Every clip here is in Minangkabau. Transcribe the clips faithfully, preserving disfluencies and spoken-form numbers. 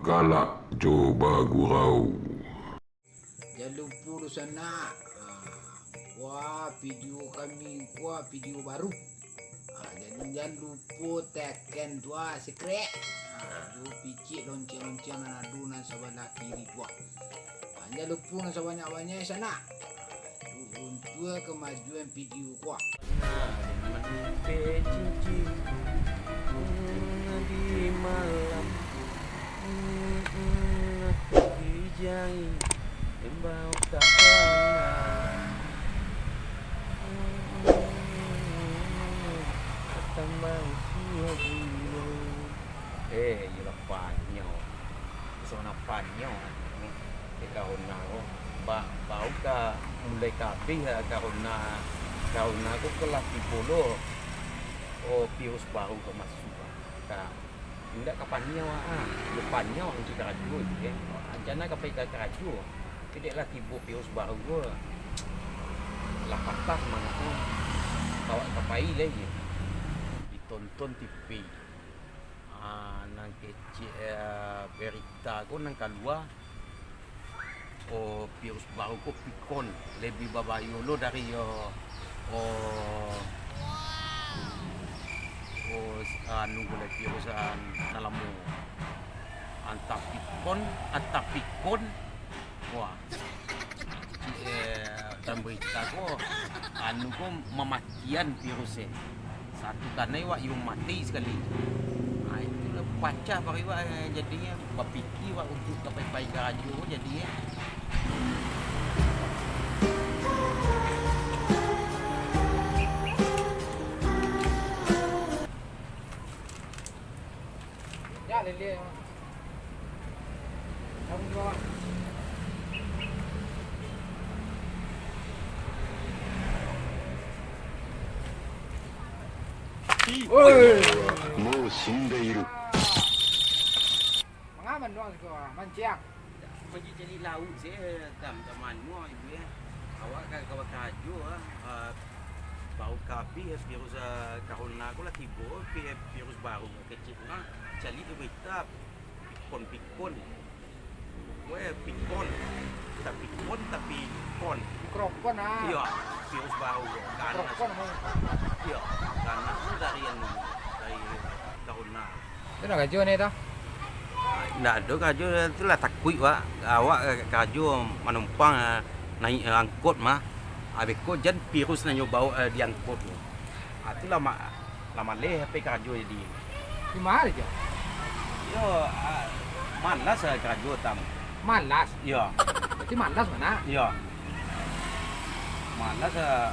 Galak jo bagurau. Jan lupo dunsanak, ah, kuah video kami, kuah video baru. Ah, jadi jan lupo teken tu ah, subscribe. Ah, jo picik lonceng-lonceng nan ado nan sabalah kiri tu ah. Ah, jan lupo nan sabanyak-banyak sanak. Ah, tu untuak kamajuan video kuah. Nah, dengan cincin, mm, di malam, mm, mm, aku dijai, imbau tak pernah, mm, mm, tambah usia gilo. Eh, iyolah panyo. Sona panyo. Eh, corona ko. Ba-, bau ka mulai ka abih, ah, corona. Corona ko lah tibo lo. Oh, virus baru ka masuak, ah. Ka, indak ka panyo, ah. Yo panyo untuak karajo, eh. Rencana ka pai ka karajo. Tapi dek lah tibo virus baru ko. Lah patah samangatnyo. Awak ka pai lai. Ditonton T V. Ah, nan kecek, eh, berita ko nan kalua, oh, virus baru ko Omicron, labiah babahayo lo dari, oh, oh, oh, anu ko lai, virus, ah, nan lamo. Antah Omicron, antah Omicron. Wah. Eh, dalam berita ko, anu ko mamatian virus e. Satu kanai wak iyo mati sakali. Ha, itu lah pacah pari wak, eh, jadinyo. Bapikia wak untuak ka pai-pai karajo ko jadinyo. Ya, lele. Woi. Manga manuang siko, manciang. Pagi cari lauik se, tam, tam manuang ibu ya. Awak ka, ka bakarajo, ah, ah, baru ka abih virus, ah, corona ko lah tibo, vi-, virus baru. Kecek urang caliak di berita, pikon-pikon. Weh, pikon. Tapi pikon, tapi pikon. Mikrofon, ah. Iyo, virus baru. Ganas. Mikrofon, ah. Iyo, ganas tu dari anu, dari corona. Tu nak karajo ni tu? Ndak ado karajo, tu lah takuik, Wak. Awak karajo manumpang, ah, naiak, ah, angkot mah. Abih ko jan virus nan nyo baok, ah, di angkot tu. Ah, tu lah ma-, lah maleh pai karajo jadi. Di ma karajo? Iyo, ah, malas, ah, karajo tam. Malas? Iyo. Berarti malas, Manak? Iyo. Malas, ah,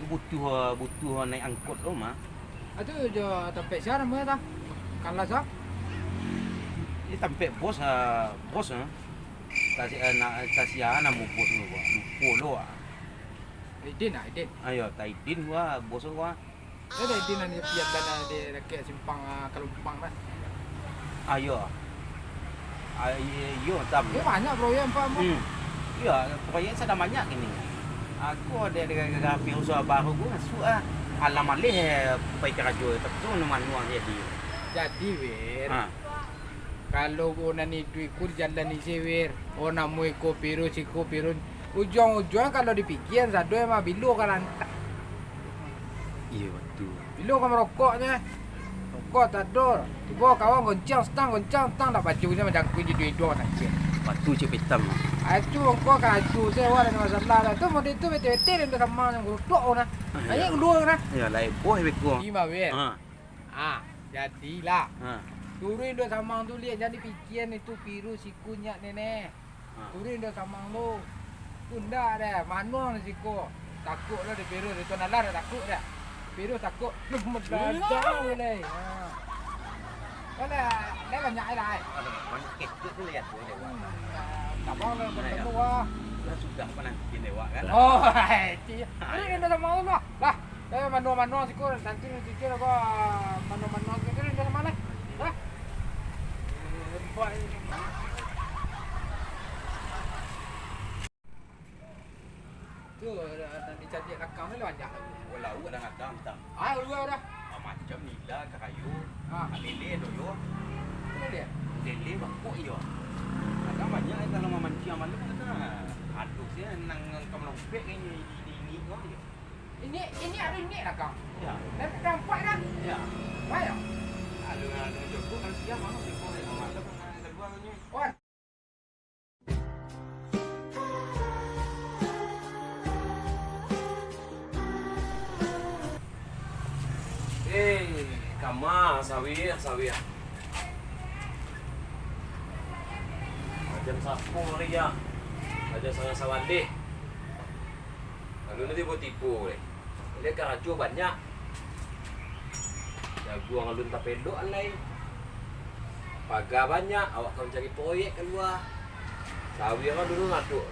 butuh, ah, butuh naiak angkot tu mah. Ah, tu jo tampek sia namonyo tu? Kalas, ah? Di tampek bos, ah, bos, ah. Kasi-, ah, na-, kasian namo bos tu, Wak. Lupo lo, ah. Idin ah, Idin. Ayo, Taidin gua, bos gua. Eh, Taidin nan di pian dan di dakek simpang, ah, Kalumpang dah. Ayo. Ah, iyo, iyo, tam. Iyo, banyak proyek, Pak, Pak. Hmm. Iyo, proyek sadang banyak kini. Aku ada, ada, ada, ada usaha baru gua masuk, ah. Alah maleh, eh, pai karajo, tapi tu manuang jadi. Jadi, Wir. Ha. Kalau urang nan iduik ko di jalan isi, Wir. Oh, namo iko virus, iko virus. Ujuang-ujuang kalau dipikia, sado emang bilo ka lantak. Iyo, batua. Bilo ka marokoknyo. Rokok tak ado. Tibo kawan goncang stang, goncang stang, dak bajunyo manjangkui iduang-iduang nangkeh. Batua, Cik Pitam. Ah, tu angko karajo se, wah, dak masalah dah. Tu model tu bete-bete den dah samang nan gurudok tu nah. Ah, iyo. Ayo keluar nah. Iyo, lah heboh beko. Ima, Wir. Ha. Ah, jadilah. Ha. Turun dek samang tu, liek, jan dipikian itu virus iko nyak nene. Ha. Turun dek samang tu. Tu ndak deh, manuang di siko. Takuk lah di virus, itu nalar dah takuk dah. Virus takuk, lu mendadak lai. Ha. Kau dah, dah banyak ai lah ai. Aduh, banyak kecek tu lihat tu lewat. Hmm, ya, tak mau lah bertemu ah. Lah sudah penantian lewat kan? Oh, hai, cik. Ini dah samang tu lah. Lah. Eh, manuang-manuang siko, nanti nan siko ko, manuang-manuang siko, indak samo lai. Hah? Eh, buat ini. Tu, nan dicaliak lakang tu banyak lagu. Oh, lauk dah ngadang, Tam. Ah, lauk dah. Ah, macam nila, karayo, ah, lele, doyo. Lele bangkok iyo. Kadang banyak kalau mamanciang malam tu, nah. Aduh, sia nang, nang ka malopek ni, ini, ini, ini, oh, iyo. Ini, ini ado ini lah, Kang. Ya. Nampak dah. Ya. Baik. Aduh, aduh, cukup kalau siang, mano cukup, kalau malam, nah, keluar ni. Wah. Eh, kama sawir, sawir. Macam sapo ari ah. Macam sanga sawaleh. Lalu nanti tibo-tibo deh. Dia karajo banyak. Jaguang alun tapelok lai. Paga banyak, awak ka mancari proyek kalua. Sawir kan dulu ngaduk.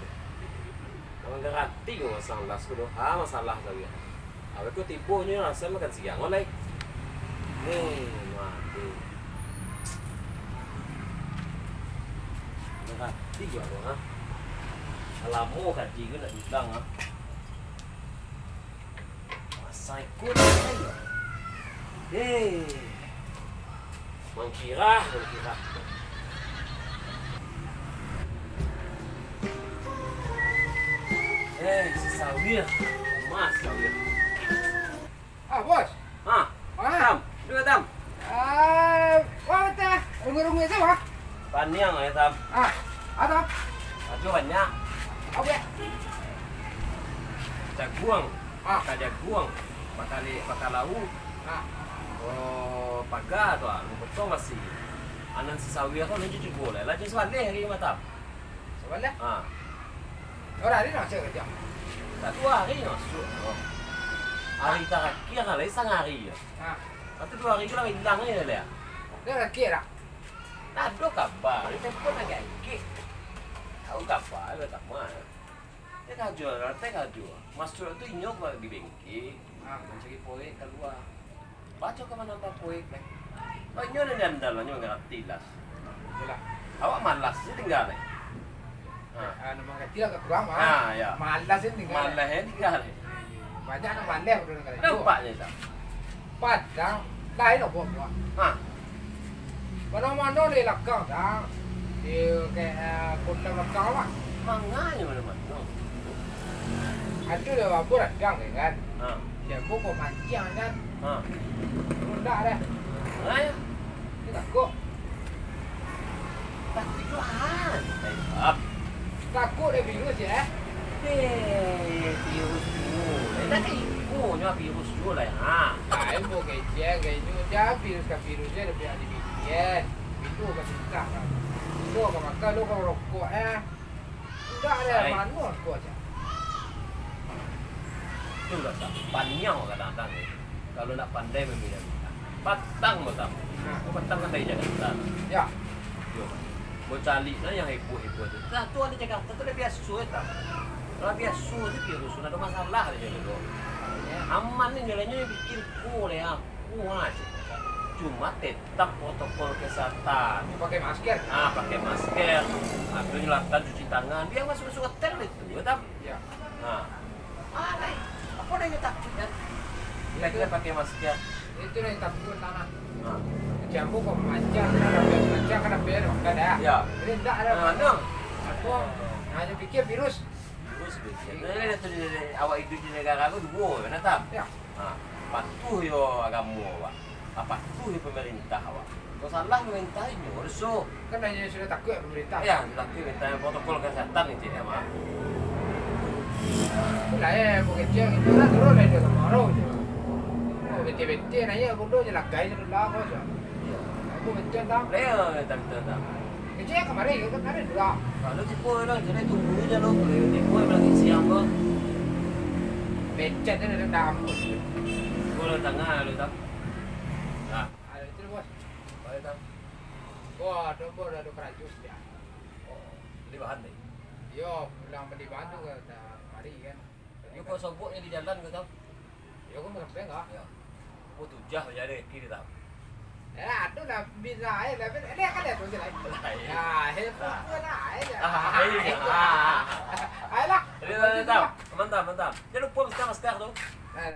Urang garanti ko masang las ko doh. Ha, masalah sawir. Awak ko tibo nyo raso makan siang ko lai. Hei, waduh. Garanti ko, ha. Lamo kaji ko nak dulang, ha. Saikung sajo. Hei. Mangkirah, mangkirah. Hei, si sawir. Mas sawir. Ah, bos. Ha. Ah. Tam, duo tam. Ah, wah, tah. Runguik-runguik tu, ah. Paniang, ya, Tam. Ah, ada. Ajo banyak. Apa, ya? Jaguang. Ah. Pakai jaguang. Pakai, pakai lauk. Ah. Oh, paga tu, ah. Lu potong masih. Anan si sawir tu, lu cuci gulai. Lah, cuci balik hari ni, Tam. Sabalah? Ha. Bara hari nak masuak karajo? Tak duo hari nak masuak. Hari tarakhir lah, lai sangari je. Ha. Lepas tu duo hari tu lah ilang je lah. Dah rakik dah? Tak ado kaba. Dia telefon agak-agak. Tahu kaba, dia tak mau. Dia karajo, dia karajo. Masuak tu inyo ka di bengkel. Ha. Mancari proyek kalua. Baco ka manambah proyek lai. Banyak nan diandal, banyak mangarati las. Iyolah. Awak malas se tingga lai. Ha. Ah, nan mangarati agak kurang, ah. Ha, ya. Malas se tingga lai. Malas se tingga lai. Banyak nan malas, udah nan karajo. Nampaknyo, Tam. Padang, lain obo buah. Ha. Mano-mano di lakang, Tam. Di, kayak, eh, kota lakang, Tam. Manganyo mano-mano. Ado dek babur radang deh kan. Ha. Dek babur ko manciang kan. Ha. Rundak deh. Manganyo. Dia takut. Takut tu ah. Eh, Tam. Takut dek virus ya. Eh, virus tu. Eh, tak iko nyo virus tu lah, ha. Ah, ilmu kecil, kecil. Dia virus ka virus je, dia pihak di V P N. Pintu ka buka kan. Lo ka makan, lo ka rokok, eh. Indak ado. Ai. Mano ko aja. Tu lah, Tam. Paniang kadang-kadang, eh. Kalau nak pandai mamilah bintang. Patang, Tam. Ha. Ko patang kan dari Jakarta. Ya. Yo. Mau cari lah yang heboh-heboh tu. Nah, tu ado Jakarta tu dah biaso, eh, Tam. Kalau biaso tu virus, ndak ado masalah aja tu. Ya. Aman ni, jalannya pikir, ko deh, ah. Ko aja. Cuma tet- Tetap protokol kesehatan. Pakai masker. Ah, pakai masker. Ah, tu nyo lah, Tam, cuci tangan. Biar masuk-masuk hotel itu, ya, Tam? Ya. Ah. Ah, lai. Apo nan nyo takut, kan? Kita, kita pakai masker. Itu nan nyo takut, tanah. Ah. Jambu kok mancang, kan ada mancang, kan ada bel, kan ada. Ya. Jadi ndak ada. Ah, no. Aku hanya pikir virus. Virus, virus. Nah, ini tu di, di, awak hidup di negara tu duo, kan, Tam? Ya. Ha, patuh yo agamo awak. Ha, patuh yo pemerintah awak. Kalau salah pemerintah inyo doso. Kan inyo sudah takut pemerintah. Ya, sudah takut pemerintah, protokol kesehatan itu ya, Mak. Itulah, eh, bekerja kita lah turun lah dia sama orang je. Oh, betul-betul nanya bodoh je lah, guys, sudah lah, bos. Ya. Aku betul dah. Leo, betul, betul, betul. Kecil kamari, kan kamari dulu. Kalau tipu orang, jadi tunggu je lo. Kalau tipu orang lagi siang ko. Becet je dari dalam. Ko lo tangah lo, Tam. Nah. Ada itu, bos. Boleh, Tam. Wah, ada, bos, ada kerajo sejak. Oh, beli bahan deh. Yo, pulang beli bahan tu ke, dah hari kan. Yo, kok sobok yang di jalan ke, Tam? Yo, aku sampai enggak? Ya. Oh, tujah aja deh, kiri, Tam. Eh, aduh lah, bisa aja lah. Eh, dia kan dia tu je lah. Lah, iya. Ya, eh, fokus lah, aja. Ah, iya. Ayolah. Jadi, mantap, mantap, mantap. Jangan lupa masker, masker tu. Eh.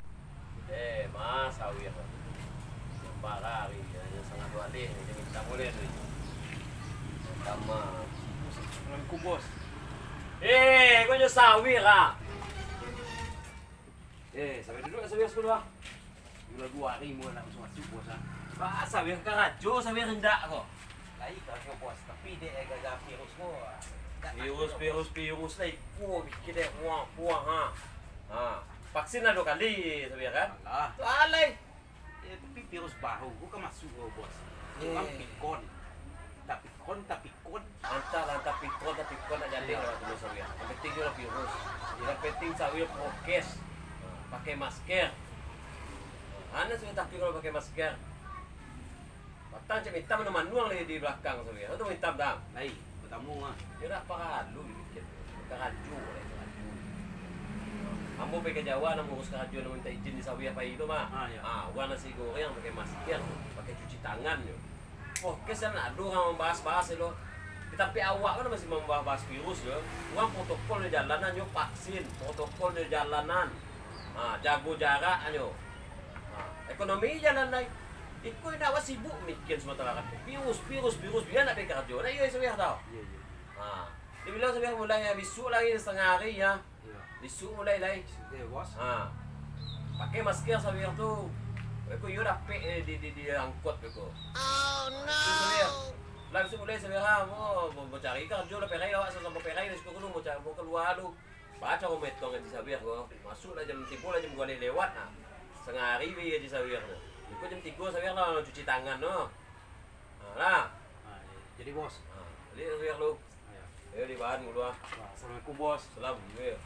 Eh, Mas, awih. Yang parah hari ni, yang sangat wali ni, dia minta boleh tu. Assalamualaikum, Bos. Eh, kau jo Sawir, ah? Eh, sampai duduk, Sawir, dulu, ah. Gilo duo hari mua nak masuak-masuak, Bos, ah. Ba, Sawir karajo, Sawir indak ko. Lai karajo, Bos, tapi dek gara-gara virus ko, ah, indak. Virus, virus, virus lah, iko bikin dek mua, mua, ha. Ha, vaksin lah duo kali, Sawir, kan? Alah. Tu alai. Eh, tapi virus baru ko ka masuak ko, Bos. Cuma, eh, pikon. Tapikon, tapikon. Antahlah, antah pikon, antah pikon, ndak jadi lah tu, Sawir. Yang penting tu lah virus. Yang penting Sawir prokes. Pakai masker. Ana Sawir tapi kalau pakai masker. Batang cek mitam, manuang-manuang lagi di balakang Sawir. Tu mitam, Tam. Lai, batamu, ah. Yo ndak paralu dipikia. Karajo lah itu, karajo. Ambo pai ka Jawa, nak mauruih karajo, nak mintak izin di Sawir pai tu mah. Ah, yo. Ah, urang nasi goreng pakai masker, pakai cuci tangan yo. Prokes kan ado urang mambahas-bahas tu. Tapi awak kan masih mambahas-bahas virus tu. Urang protokol nyo jalanan, nyo vaksin, protokol nyo jalanan. Ah, jago jarak nyo. Ah, ekonomi jalan lai. Iko indak awak sibuk mikia samantaro kan. Virus, virus, virus, bia ndak pai karajo. Ndak iyo Sawir tau. Iyo, iyo. Ah, dibilang Sawir mulai bisuak lai satangah hari yo. Iyo. Bisuak mulai lai. Bisuak, Bos. Ha. Pakai masker Sawir tu. Beko iyo dapek, eh, di, di, di angkot beko. Oh, no. Itu Sawir. Langsung mulai Sawir, ha, mo, mo, mo cari karajo lah, Perai awak sampai Perai dari siko dulu, mo cari, mo kalua dulu. Baco ko metong gaji Sawir ko. Masuak lah jam, tibo lah jam duo lewat, ha. Satangah hari pai gaji Sawir tu. Beko jam tigo Sawir lah cuci tangan tu. Ha, lah. Ha, iyo. Jadi, Bos. Ha, baliak Sawir dulu. Iyo. Yo, di bahan dulu, ah. Wah, assalamualaikum, Bos. Salam, yo.